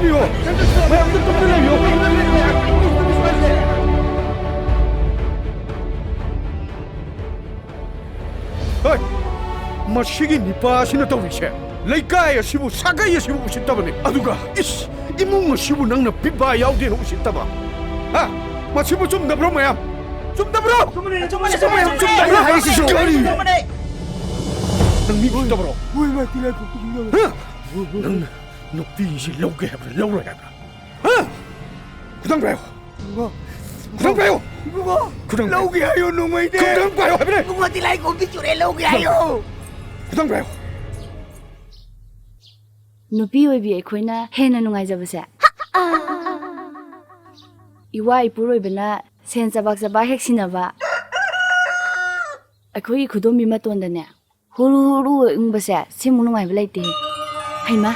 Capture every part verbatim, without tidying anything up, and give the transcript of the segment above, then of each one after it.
ꯂꯩꯌꯣ꯫ ꯃꯌꯥꯝꯗ ꯇꯨꯃꯤꯟꯅ ꯂꯩꯌꯣ꯫ ꯍꯣꯏ! ꯃꯁꯤꯒꯤ ꯅꯤꯄꯥ ꯑꯁꯤꯅ ꯇꯧꯔꯤꯁꯦ, ꯂꯩꯀꯥꯏ ꯑꯁꯤꯕꯨ, ꯁꯥꯒꯩ ꯑꯁꯤꯕꯨ ꯎꯁꯤꯠꯇꯕꯅꯤ꯫ ꯑꯗꯨꯒ, ꯏꯁ, ꯏꯃꯨꯡ ꯑꯁꯤꯕꯨ ꯅꯪꯅ ꯄꯤꯕ ꯌꯥꯎꯗꯦꯅ ꯎꯁꯤꯠꯇꯕ꯫ ꯍꯥ? ꯃꯁꯤꯕꯨ ꯆꯨꯝꯗꯕ꯭ꯔꯣ, ꯃꯌꯥꯝ? ꯆꯨꯝꯗꯕ꯭ꯔꯣ? ꯆꯨꯝꯕꯅꯦ, ꯆꯨꯝꯕꯅꯦ, ꯆꯨꯝꯕꯅꯦ, ꯆꯨꯝꯕꯅꯦ꯫ ꯀꯔꯤ? ꯅꯪ ꯃꯤ ꯎꯁꯤꯠꯇꯕ꯭ꯔꯣ? ꯍꯥ? ꯅꯪꯅ ꯅꯨꯄꯤꯁꯤ ꯂꯧꯒꯦ ꯍꯥꯏꯕ꯭ꯔꯥ, ꯂꯧꯔꯣꯏ ꯍꯥꯏꯕ꯭ꯔꯥ? ꯍꯥ? ꯈꯨꯗꯥꯡ ꯄꯥꯏꯌꯣ꯫ ꯏꯕꯨꯡꯉꯣ꯫ ꯈꯨꯗꯥꯡ ꯄꯥꯏꯌꯣ꯫ ꯏꯕꯨꯡꯉꯣ꯫ ꯈꯨꯗꯥꯡ ꯄꯥꯏꯌꯣ꯫ ꯂꯧꯒꯦ ꯍꯥꯏꯌꯣ, ꯅꯣꯡꯃꯩꯗꯤ꯫ ꯈꯨꯗꯥꯡ ꯄꯥꯏꯌꯣ ꯍꯥꯏꯕꯅꯦ꯫ ꯏꯕꯨꯡꯉꯣ, ꯇꯤꯂꯥꯏ ꯈꯣꯝꯕꯤ ꯆꯨꯔꯦ, ꯂꯧꯒꯦ ꯍꯥꯏꯌꯣ꯫ ꯈꯨꯗꯥꯡ ꯄꯥꯏꯌꯣ꯫ ꯅꯨꯄꯤ ꯑꯣꯏꯕꯤ ꯑꯩꯈꯣꯏꯅ ꯍꯦꯟꯅ ꯅꯨꯡꯉꯥꯏꯖꯕꯁꯦ, ꯏꯋꯥ ꯏꯄꯨꯔꯣꯏꯕꯅ ꯁꯦꯟ ꯆꯕꯥꯛ ꯆꯕꯥꯛ ꯍꯦꯛ ꯁꯤꯟꯅꯕ, ꯑꯩꯈꯣꯏꯒꯤ ꯈꯨꯗꯣꯝꯕꯤ ꯃꯇꯣꯟꯗꯅꯦ ꯍꯨꯔꯨ ꯍꯨꯔꯨ ꯎꯪꯕꯁꯦ, ꯁꯤꯃꯨꯛ ꯅꯨꯡꯉꯥꯏꯕ ꯂꯩꯇꯦ꯫ ꯍꯩꯃꯥ,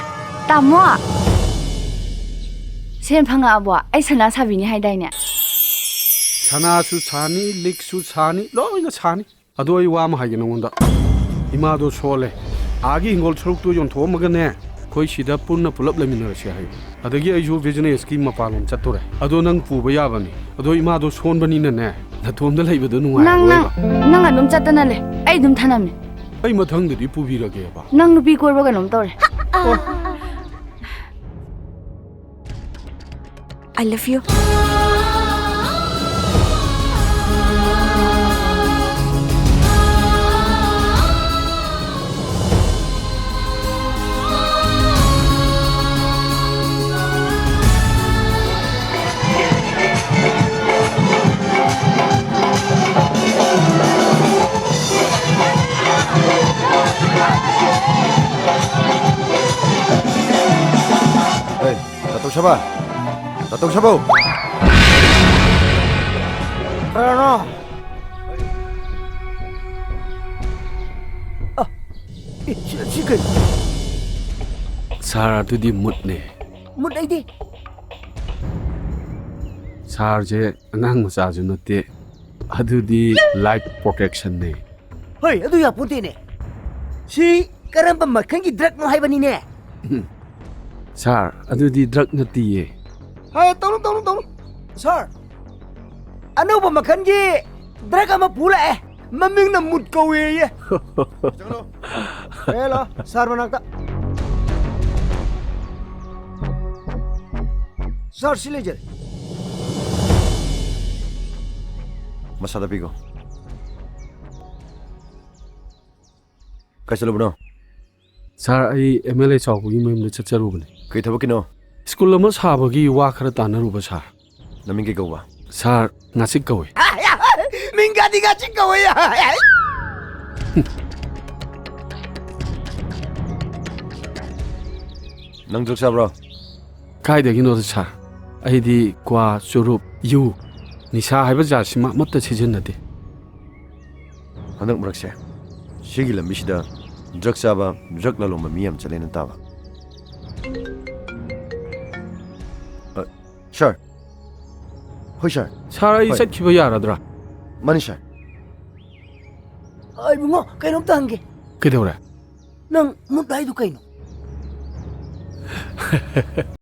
ꯇꯥꯃꯣ! ꯁꯦꯟ ꯐꯪꯉꯛꯑꯕꯣ? ꯑꯩ ꯁꯅꯥ ꯁꯥꯕꯤꯅꯤ ꯍꯥꯏꯗꯥꯏꯅꯦ? ꯁꯅꯥꯁꯨ ꯁꯥꯅꯤ, ꯂꯤꯛꯁꯨ ꯁꯥꯅꯤ, ꯂꯣꯏꯅ ꯁꯥꯅꯤ꯫ ꯑꯗꯣ ꯑꯩ ꯋꯥ ꯑꯃ ꯍꯥꯏꯒꯦ ꯅꯉꯣꯟꯗ꯫ ꯏꯃꯥꯗꯣ ꯁꯣꯜꯂꯦ꯫ ꯑꯥꯒꯤ ꯍꯤꯡꯒꯣꯜ ꯁꯔꯨꯛꯇꯣ ꯌꯣꯟꯊꯣꯛꯑꯝꯃꯒꯅꯦ, ꯑꯩꯈꯣꯏ ꯁꯤꯗ ꯄꯨꯟꯅ ꯄꯨꯂꯞ ꯂꯩꯃꯤꯟꯅꯔꯁꯦ ꯍꯥꯏꯌꯨ꯫ ꯑꯗꯒꯤ ꯑꯩꯁꯨ ꯕꯤꯖꯤꯅꯦꯁꯀꯤ ꯃꯄꯥꯟꯂꯣꯝ ꯆꯠꯇꯣꯔꯦ꯫ ꯑꯗꯣ ꯅꯪ ꯄꯨꯕ ꯌꯥꯕꯅꯤ꯫ ꯑꯗꯣ ꯏꯃꯥꯗꯣ ꯁꯣꯟꯕꯅꯤꯅꯅꯦ, ꯅꯇꯣꯝꯗ ꯂꯩꯕꯗꯣ ꯅꯪ, ꯅꯪ, ꯅꯨꯡꯉꯥꯏꯔꯣꯏꯕ꯫ ꯅꯪ ꯑꯗꯨꯝ ꯆꯠꯇꯅ ꯂꯩ꯫ ꯑꯩ ꯑꯗꯨꯝ ꯊꯅꯝꯃꯤ꯫ ꯑꯩ ꯃꯊꯪꯗꯗꯤ ꯄꯨꯕꯤꯔꯒꯦꯕ꯫ ꯅꯪ ꯅꯨꯄꯤ ꯀꯣꯏꯕ ꯀꯩꯅꯣꯝ ꯇꯧꯔꯦ꯫ ꯑꯣ꯫ I love you. ꯍꯦ, ꯇꯥꯇꯣ ꯁꯥꯕ! ꯇꯥꯇꯣ ꯁꯥꯕꯧ! ꯀꯅꯥꯅꯣ? ꯑ, ꯏ, ꯁꯤ, ꯁꯤ ꯀꯩ? ꯁꯥꯔ, ꯑꯗꯨꯗꯤ ꯃꯨꯠꯅꯦ꯫ ꯃꯨꯠ ꯑꯩꯗꯤ? ꯁꯥꯔꯁꯦ ꯑꯉꯥꯡ ꯃꯆꯥꯁꯨ ꯅꯠꯇꯦ꯫ ꯑꯗꯨꯗꯤ life protection ꯅꯦ꯫ ꯍꯣꯏ, ꯑꯗꯨ ꯌꯥꯄꯣꯟꯇꯦꯅꯦ꯫ ꯁꯤ ꯀꯔꯝꯕ ꯃꯈꯜꯒꯤ drug ꯅꯣ ꯍꯥꯏꯕꯅꯤꯅꯦ? ꯎꯝ꯫ ꯁꯥꯔ, ꯑꯗꯨꯗꯤ ꯗ꯭ꯔꯒ ꯅꯠꯇꯤꯌꯦ꯫ ꯍꯥꯏ, ꯇꯧꯅꯨ, ꯇꯧꯅꯨ, ꯇꯧꯅꯨ꯫ ꯁꯥꯔ, ꯑꯅꯧꯕ ꯃꯈꯜꯒꯤ ꯗ꯭ꯔꯒ ꯑꯃ ꯄꯨ ꯂꯥꯛꯑꯦ꯫ ꯃꯃꯤꯡꯅ ꯃꯨꯠ ꯀꯧꯋꯦꯌꯦ꯫ ꯆꯪꯉꯛꯑꯣ꯫ ꯍꯦ, ꯂꯥꯛꯑꯣ, ꯁꯥꯔ ꯃꯅꯥꯛꯇ꯫ ꯁꯥꯔ, ꯁꯤ ꯂꯩꯖꯔꯦ꯫ ꯃꯁꯥꯗ ꯄꯤꯈꯣ꯫ ꯀꯥꯏ ꯆꯠꯂꯨꯕꯅꯣ? ꯁꯥꯔ, ꯑꯩ ꯑꯦꯝ ꯑꯦꯜ ꯑꯦ ꯆꯥꯎꯕꯒꯤ ꯃꯌꯨꯝꯗ ꯆꯠꯆꯔꯨꯕꯅꯦ꯫ ꯀꯩ ꯊꯕꯛꯀꯤꯅꯣ? ꯁ꯭ꯀꯨꯜ ꯑꯃ ꯁꯥꯕꯒꯤ ꯋꯥ ꯈꯔ ꯇꯥꯟꯅꯔꯨꯕ, ꯁꯥꯔ꯫ ꯅꯃꯤꯡ ꯀꯩ ꯀꯧꯕ? ꯁꯥꯔ, ꯉꯥꯆꯤꯛ ꯀꯧꯏ꯫ ꯃꯤꯡꯒꯗꯤ ꯉꯥꯆꯤꯛ ꯀꯧꯋꯦ꯫ ꯅꯪ ꯗ꯭ꯔꯒ ꯆꯥꯕ꯭ꯔꯣ? ꯀꯥꯏꯗꯒꯤꯅꯣꯗ, ꯁꯥꯔ? ꯑꯩꯗꯤ ꯀ꯭ꯋꯥ, ꯆꯨꯔꯨꯞ, ꯌꯨ, ꯅꯤꯁꯥ ꯍꯥꯏꯕ ꯖꯥꯠꯁꯤꯃ ꯑꯃꯠꯇ ꯁꯤꯖꯤꯟꯅꯗꯦ꯫ ꯍꯟꯗꯛ ꯃꯔꯛꯁꯦ ꯁꯤꯒꯤ ꯂꯝꯕꯤꯁꯤꯗ ꯗ꯭ꯔꯒ ꯆꯥꯕ, ꯗ꯭ꯔꯒ ꯂꯂꯣꯟꯕ ꯃꯤ ꯌꯥꯝ ꯆꯠꯂꯦꯅ ꯇꯥꯕ꯫ ꯑ, ꯁꯥꯔ꯫ ꯍꯣꯏ, ꯁꯥꯔ꯫ ꯁꯥꯔ, ꯑꯩ ꯍꯣꯏ꯫ ꯆꯠꯈꯤꯕ ꯌꯥꯔꯗ꯭ꯔꯥ? ꯃꯥꯅꯤ, ꯁꯥꯔ꯫ ꯑꯩ ꯏꯕꯨꯡꯉꯣ, ꯀꯩꯅꯣꯝꯇ ꯍꯪꯒꯦ꯫ ꯀꯩꯗꯧꯔꯦ? ꯅꯪ ꯃꯨꯠ ꯍꯥꯏꯗꯨ ꯀꯩꯅꯣ?